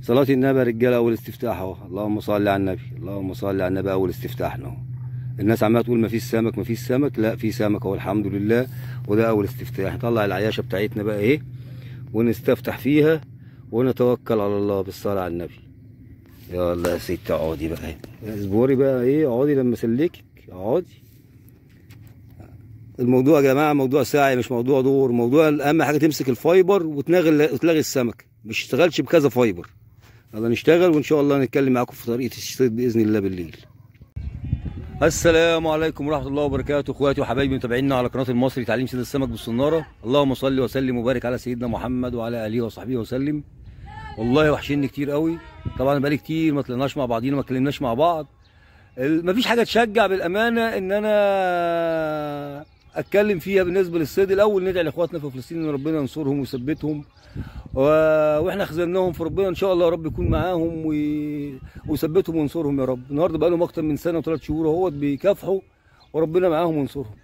صلاة النبي يا رجاله، اول استفتاح اهو. اللهم صل على النبي، اللهم صل على النبي. اول استفتاحنا اهو. الناس عماله تقول مفيش سمك مفيش سمك، لا في سمك اهو الحمد لله. وده اول استفتاح. نطلع العياشه بتاعتنا بقى ايه ونستفتح فيها ونتوكل على الله بالصلاة على النبي. يلا يا ست اقعدي بقى، اصبري بقى ايه، اقعدي لما اسلكك اقعدي. الموضوع يا جماعة موضوع ساعي مش موضوع دور. موضوع اهم حاجة تمسك ال fiber وتلغي السمكة، مش تشتغلش بكذا fiber. يلا نشتغل وان شاء الله نتكلم معاكم في طريقه الصيد باذن الله بالليل. السلام عليكم ورحمة الله وبركاته، اخواتي وحبايبي متابعينا على قناة المصري تعليم صيد السمك بالصناره. اللهم صل وسلم وبارك على سيدنا محمد وعلى اله وصحبه وسلم. والله وحشني كتير قوي، طبعا بقالي كتير ما طلعناش مع بعضينا، ما اتكلمناش مع بعض. مفيش حاجة تشجع بالامانة ان انا اتكلم فيها بالنسبة للصيد. الاول ندعي لاخواتنا في فلسطين ان ربنا ينصرهم ويثبتهم، واحنا خذلناهم في ربنا ان شاء الله يا رب يكون معاهم ويثبتهم وينصرهم يا رب. النهارده بقى لهم اكتر من سنة وثلاث شهور اهوت بيكافحوا وربنا معاهم وينصرهم.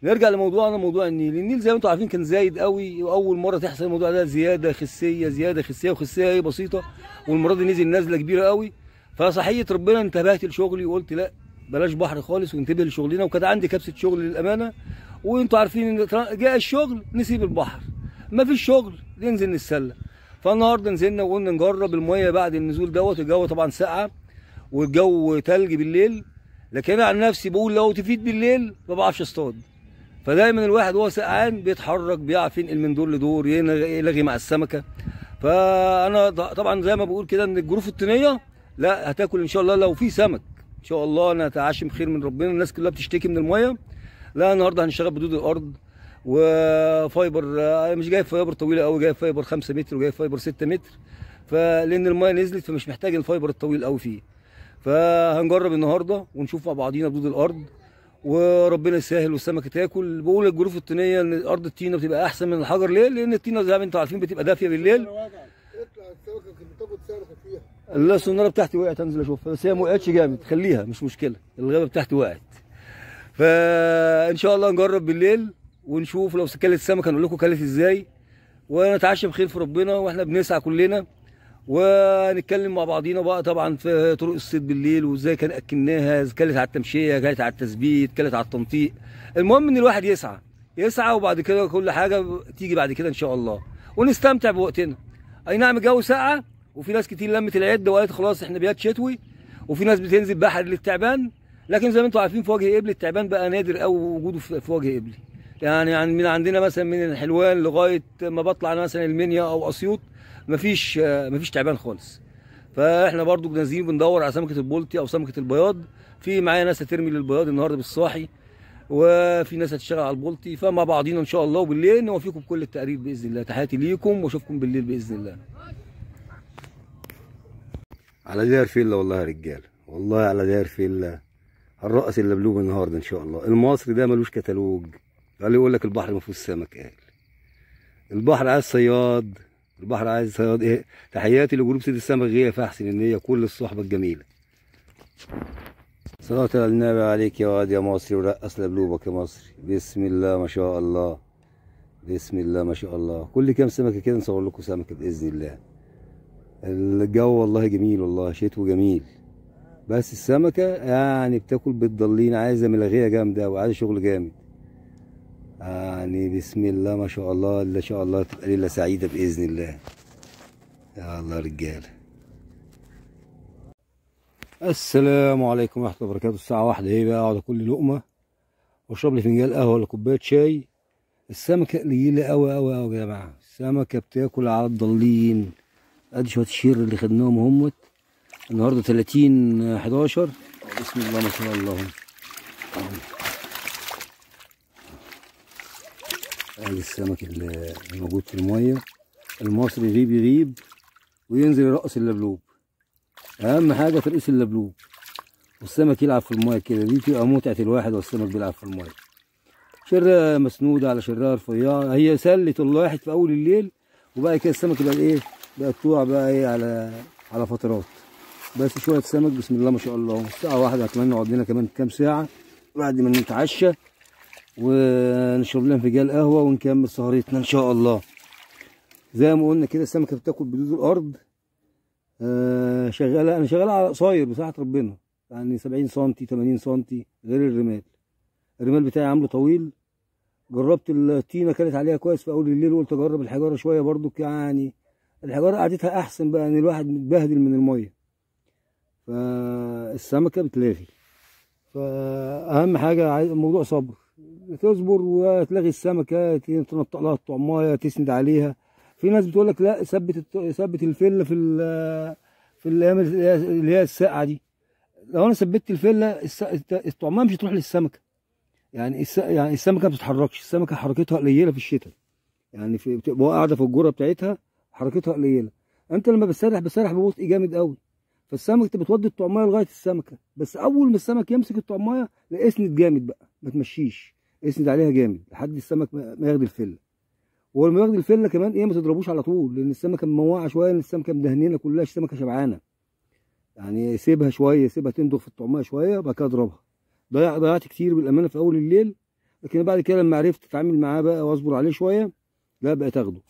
نرجع لموضوعنا، موضوع النيل. النيل زي ما انتم عارفين كان زايد قوي، واول مرة تحصل الموضوع ده، زيادة خسيه زيادة خسيه، وخسية ايه بسيطة، والمرة دي نزل نزله كبيرة قوي. فصحيه ربنا انتبهت لشغلي وقلت لا بلاش بحر خالص وانتبه لشغلنا. وكانت عندي كبسة شغل للامانة، وانتم عارفين ان جاء الشغل نسيب البحر، ما فيش شغل ننزل نتسلى. فالنهارده نزلنا وقلنا نجرب المية بعد النزول دوت. الجو طبعا ساقعه والجو تلج بالليل، لكن انا عن نفسي بقول لو تفيد بالليل ما بعرفش اصطاد. فدايما الواحد وهو سقعان بيتحرك، بيعرف ينقل من دور لدور، يلغي مع السمكة. فانا طبعا زي ما بقول كده ان الجروف الطينيه لا هتاكل ان شاء الله لو في سمك ان شاء الله. انا اتعشم خير من ربنا. الناس كلها بتشتكي من المية، لا النهارده هنشتغل بدود الارض و fiber. مش جايب fiber طويلة قوي، جايب fiber 5 متر وجايب fiber 6 متر، فلان المية نزلت فمش محتاج ال fiber الطويل قوي فيه. فهنجرب النهارده ونشوف مع بعضينا بدود الارض وربنا يسهل والسمكه تاكل. بقول الجروف الطينيه ان ارض الطينه بتبقى احسن من الحجر. ليه؟ لان الطينه زي ما انتم عارفين بتبقى دافيه بالليل. لا الصناره بتاعتي وقعت، انزل اشوفها، بس هي ما وقعتش جامد، خليها مش مشكلة، الغابة بتاعتي وقعت. فان شاء الله نجرب بالليل ونشوف لو كلت السمكة نقول لكم كلت ازاي، ونتعشى بخير في ربنا واحنا بنسعى كلنا. ونتكلم مع بعضينا بقى طبعا في طرق الصيد بالليل وازاي كان اكلناها، كلت على التمشيه، كلت على التثبيت، كلت على التنطيق. المهم ان الواحد يسعى يسعى، وبعد كده كل حاجة تيجي بعد كده ان شاء الله، ونستمتع بوقتنا. اي نعم الجو ساقعه وفي ناس كتير لمت العدة وقالت خلاص احنا بيات شتوي، وفي ناس بتنزل بحر للتعبان، لكن زي ما انتم عارفين في وجه قبلي التعبان بقى نادر قوي وجوده في وجه قبلي. يعني من عندنا مثلا من الحلوان لغاية ما بطلع مثلا المنيا او اسيوط مفيش تعبان خالص. فاحنا برضو نازلين بندور على سمكة البلطي او سمكة البياض. في معايا ناس هترمي للبياض النهارده بالصاحي، وفي ناس هتشتغل على البلطي. فمع بعضينا ان شاء الله، وبالليل نوافيكم بكل التقرير باذن الله. تحياتي ليكم واشوفكم بالليل باذن الله. على داير فيلا والله يا رجاله، والله على داير فيلا هنرقص اللبلوب النهارده ان شاء الله. المصري ده ملوش كتالوج، قال يقول لك البحر ما فيهوش سمك، قال البحر عايز صياد، البحر عايز صياد. ايه تحياتي لجروب صيد السمك غيه فاحسن النية، كل الصحبة الجميلة. صلاة على النبي عليك يا واد يا مصري، ورقص لبلوبك يا مصري. بسم الله ما شاء الله، بسم الله ما شاء الله. كل كام سمكة كده نصور لكم سمكة باذن الله. الجو والله جميل، والله شتوي جميل، بس السمكة يعني بتاكل بالضلين، عايزه ملغيه جامدة وعايزه شغل جامد. يعني بسم الله ما شاء الله، ان شاء الله تبقى ليلة سعيدة باذن الله. يا الله رجاله. السلام عليكم ورحمة الله وبركاته. الساعة 1 اهي بقى، اقعد اكل لقمة واشرب لي فنجان قهوة ولا كوباية شاي. السمكة قليله قوي قوي قوي يا جماعة، السمكة بتاكل على الضلين. ادي شوية الشير اللي خدناهم اهمت النهارده 30/11. بسم الله ما شاء الله. ادي السمك اللي موجود في المية. المصري يغيب يغيب وينزل يرقص اللبلوب، اهم حاجة ترقيص اللبلوب، والسمك يلعب في المية كده، دي بتبقى متعه الواحد والسمك بيلعب في المية. شره مسنوده على شرها رفيعة، هي سله الواحد في اول الليل، وبعد كده السمك بقى ايه بقى الطوع بقى ايه على فترات. بس شوية سمك بسم الله ما شاء الله. الساعة 1 اتمنى نقعد لنا كمان كام ساعة بعد ما نتعشى ونشرب لنا فنجان قهوة ونكمل سهرتنا ان شاء الله. زي ما قلنا كده السمكة بتاكل بدود الارض. شغالة، انا شغالة على قصير بصراحة ربنا، يعني 70 سم 80 سم غير الرمال. الرمال بتاعي عامله طويل. جربت الطينه كانت عليها كويس في اول الليل، وقلت اجرب الحجارة شوية برضك، يعني الحجارة قعدتها احسن بقى، ان الواحد متبهدل من المية، فالسمكه بتلاغي. فاهم حاجة، الموضوع صبر، تصبر وتلاغي السمكة، تنطق لها الطعمايه، تسند عليها. في ناس بتقول لك لا، ثبت الفلة في الايام اللي هي الساقعه دي. لو انا ثبتت الفلة الطعمايه مش هتروح للسمكه، يعني السمكة ما بتتحركش، السمكة حركتها قليله في الشتاء، يعني بتبقى قاعدة في الجرة بتاعتها حركتها قليله. انت لما بتسرح ببطء جامد قوي، فالسمكه بتودي الطعمايه لغاية السمكة، بس اول ما السمك يمسك الطعمايه لا، اسند جامد بقى، ما تمشيش، اسند عليها جامد لحد السمك ما ياخد الفلة. ولما ياخد الفلة كمان ايه، ما تضربوش على طول، لان السمكة مموعه شوية، لان السمكة مدهنينه كلها، السمكة شبعانه، يعني سيبها شوية، سيبها تندغ في الطعمايه شوية وبعد كده اضربها. ضيعت كتير بالامانة في اول الليل، لكن بعد كده لما عرفت اتعامل معاه بقى واصبر عليه شوية، لا بقى تاخده.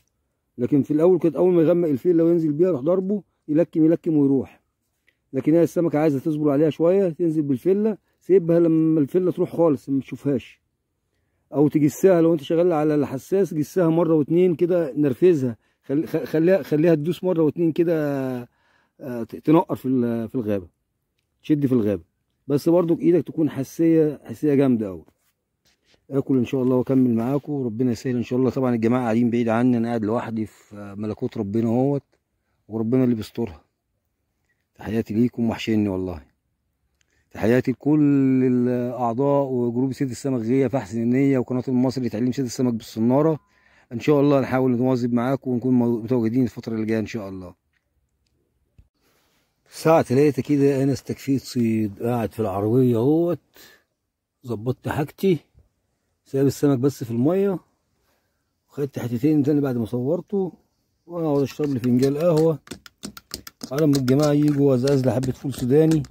لكن في الاول كانت اول ما يغمق الفيل لو ينزل بيها يروح ضربه، يلكم يلكم ويروح. لكن هي السمكة عايزه تصبر عليها شوية، تنزل بالفله، سيبها لما الفلة تروح خالص ما تشوفهاش، او تجسها لو انت شغال على الحساس، جسها مرة واتنين كده، نرفزها، خليها تدوس مرة واتنين كده، تنقر في الغابة، تشد في الغابة، بس برضو ايدك تكون حسية، حسية جامدة قوي. اكل ان شاء الله واكمل معاكم، وربنا يسهل ان شاء الله. طبعا الجماعة قاعدين بعيد عني، انا قاعد لوحدي في ملكوت ربنا اهوت، وربنا اللي بيسترها. تحياتي ليكم، وحشيني والله. تحياتي لكل الاعضاء وجروب صيد السمك غيه فحسن النية، وقناة المصري لتعليم صيد السمك بالصناره. ان شاء الله نحاول نواظب معاكم ونكون متواجدين الفترة اللي جاية ان شاء الله. الساعة 3 كده انا استكفيت صيد، قاعد في العربية اهوت، ظبطت حاجتي، سايب السمك بس في المية، وخدت حتتين تاني بعد ما صورته، وانا اقعد اشرب لي فنجان قهوة على ما الجماعة يجوا، وازقز لي حبه فول سوداني.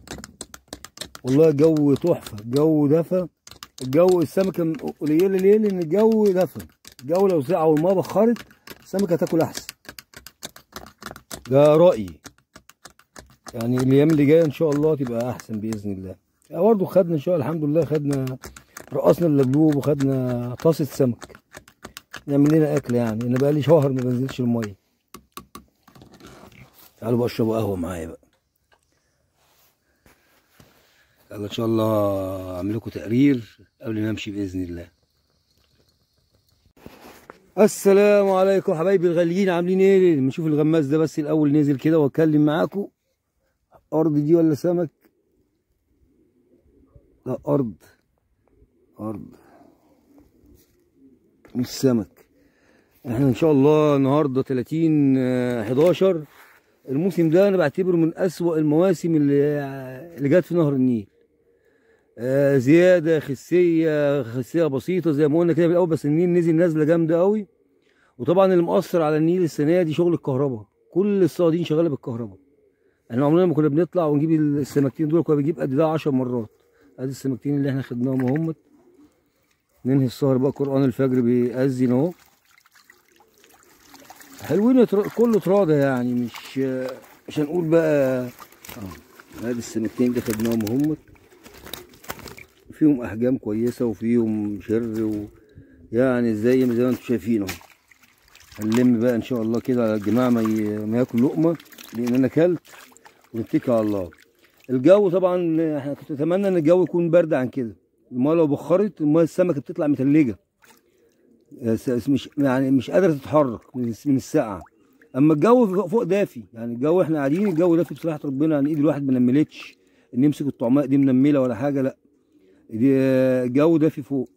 والله الجو تحفة، الجو دفى، الجو السمكة قليله ليه؟ لان الجو دفى. الجو لو سقع والمية بخرت السمكة هتاكل احسن، ده رايي. يعني الايام اللي جاية ان شاء الله تبقى احسن باذن الله. برضه خدنا ان شاء الله الحمد لله، خدنا رقصنا اللبلوب وخدنا طاسه سمك نعمل لنا اكل، يعني انا بقالي شهر ما بنزلش المية. تعالوا بقى اشربوا قهوة معايا بقى. يلا ان شاء الله اعمل لكم تقرير قبل ما امشي باذن الله. السلام عليكم حبايبي الغاليين، عاملين ايه؟ نشوف الغماز ده بس الاول نزل كده واتكلم معاكم. ارض دي ولا سمك؟ لا ارض، ارض مش سمك. احنا ان شاء الله النهارده 30/11. الموسم ده انا بعتبره من اسوأ المواسم اللي جت في نهر النيل. زيادة خسيه، خسيه بسيطة زي ما قلنا كده في الاول، بس النيل نزل نزله جامدة قوي. وطبعا اللي مأثر على النيل السنة دي شغل الكهرباء، كل الصيادين شغالة بالكهرباء. احنا عمرنا ما كنا بنطلع ونجيب السمكتين دول، كنا بنجيب قد ده 10 مرات. ادي السمكتين اللي احنا خدناهم اهم. ننهي السهر بقى، قرآن الفجر بيأذن اهو. حلوين كله تراضى يعني، مش هنقول بقى. ادي السمكتين اللي خدناهم اهم، فيهم احجام كويسة وفيهم شر يعني زي ما انتم شايفين اهو. هنلم بقى ان شاء الله كده على الجماعة ما ياكلوا لقمة، لان انا اكلت، ونتكل على الله. الجو طبعا احنا كنت اتمنى ان الجو يكون برد عن كده. المية لو بخرت المية السمكة بتطلع متلجه، مش يعني مش قادرة تتحرك من السقعه. اما الجو فوق دافي، يعني الجو احنا قاعدين الجو دافي بصراحة ربنا، يعني ايد الواحد ما نملتش ان يمسك الطعماء دي منمله ولا حاجة، لا دي الجو دافي فوق.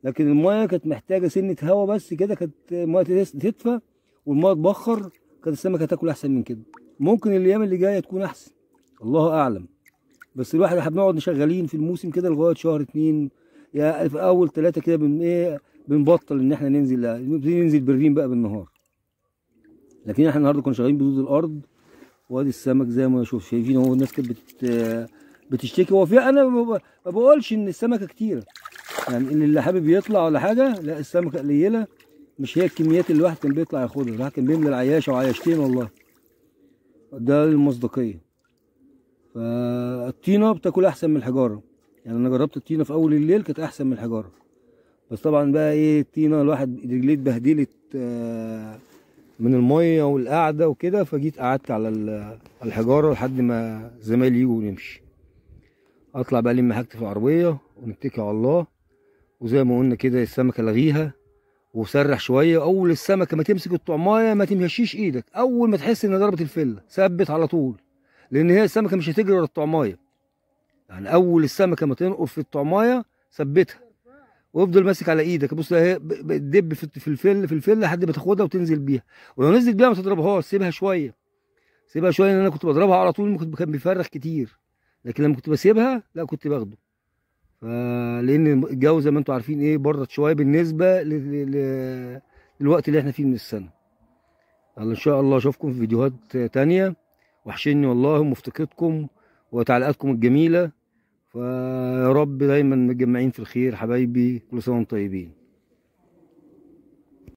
لكن المية كانت محتاجه سنة هوا بس كده، كانت المية تدفى والمية تبخر، كانت السمكة تاكل احسن من كده. ممكن الايام اللي جاية تكون احسن، الله اعلم. بس الواحد احنا بنقعد شغالين في الموسم كده لغاية شهر 2، يا في اول 3 كده بنبطل ان احنا ننزل، نبتدي ننزل بالريم بقى بالنهار. لكن احنا النهارده كنا شغالين بدود الارض. وادي السمك زي ما شوف شايفين اهو، الناس كانت بتشتكي. هو في انا ما بقولش ان السمكة كتيرة، يعني اللي حابب يطلع ولا حاجة، لا السمكة قليله، مش هي الكميات اللي الواحد كان بيطلع ياخدها. الواحد كان بيملى العياشه وعياشتين والله. ده المصداقية. فالطينه بتاكل احسن من الحجارة، يعني انا جربت الطينه في اول الليل كانت احسن من الحجارة. بس طبعا بقى ايه، الطينه الواحد رجليه اتبهدلت من المية والقعده وكده، فجيت قعدت على الحجارة لحد ما زمايلي يجوا ونمشي. اطلع بقى لم حاجتي في العربية ونتكل على الله. وزي ما قلنا كده السمكة لغيها وسرح شوية. اول السمكة ما تمسك الطعمايه ما تمشيش ايدك، اول ما تحس ان ضربت الفلة ثبت على طول، لان هي السمكة مش هتجري ورا الطعمايه. يعني اول السمكة ما تنقر في الطعمايه ثبتها وافضل ماسك على ايدك. بص اهي بتدب في الفل لحد ما تاخدها وتنزل بيها. ولو نزلت بيها ما تضربهاش، سيبها شوية، سيبها شوية، لان انا كنت بضربها على طول كان بيفرخ كتير، لكن لما كنت بسيبها لا كنت باخده. فلان الجو زي ما انتم عارفين ايه برد شوية بالنسبة للوقت اللي احنا فيه من السنة. يلا ان شاء الله اشوفكم في فيديوهات تانية. وحشني والله ومفتقدكم وتعليقاتكم الجميلة. فيا رب دايما متجمعين في الخير حبايبي، كل سنة وانتم طيبين.